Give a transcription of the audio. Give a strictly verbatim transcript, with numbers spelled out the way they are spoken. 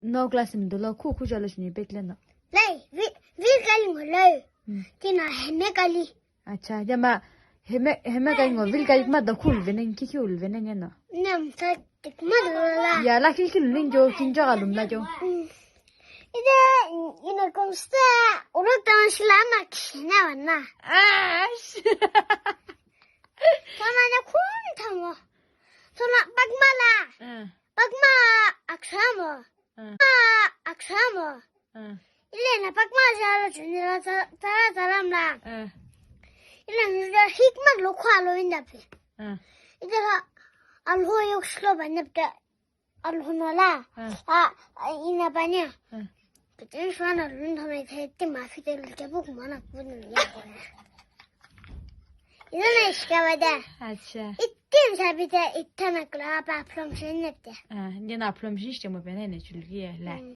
No class mdolo khu khu jalo shini pekle no. Lai, vi, vi kali ngo lai. Hmm. Tina heme kali. Acha, jama heme, heme kali ngo, vil kali kuma da khul vene, ki ki ul vene ngeno. Nam sa tik ma la. Ya la ki ki lun jo, kin jo alum la jo. Hmm. Ide, ina konsta, uro tan shila na kishina wana. Ash. Tama na kun tamo. Tama bakma la. Eh. Bakma aksamo. Eh. Aksamo. Eh. Ile na pakma jalo chunila tara tara mla. Eh. Ile na hikma lo khwa lo inda pe. Eh. Ile la alho yok shlo ba nepte alho no la. Eh. A, a, ina ba ne. Eh. Kitin shwana lun thame the ti ma fite lu te buk mana kun ya. Ile na ishka ba da. Acha. Itin sabi te itana kla pa from shin nepte. Ah, ile na from shin shte mo pe ne ne chulgi la. Hmm.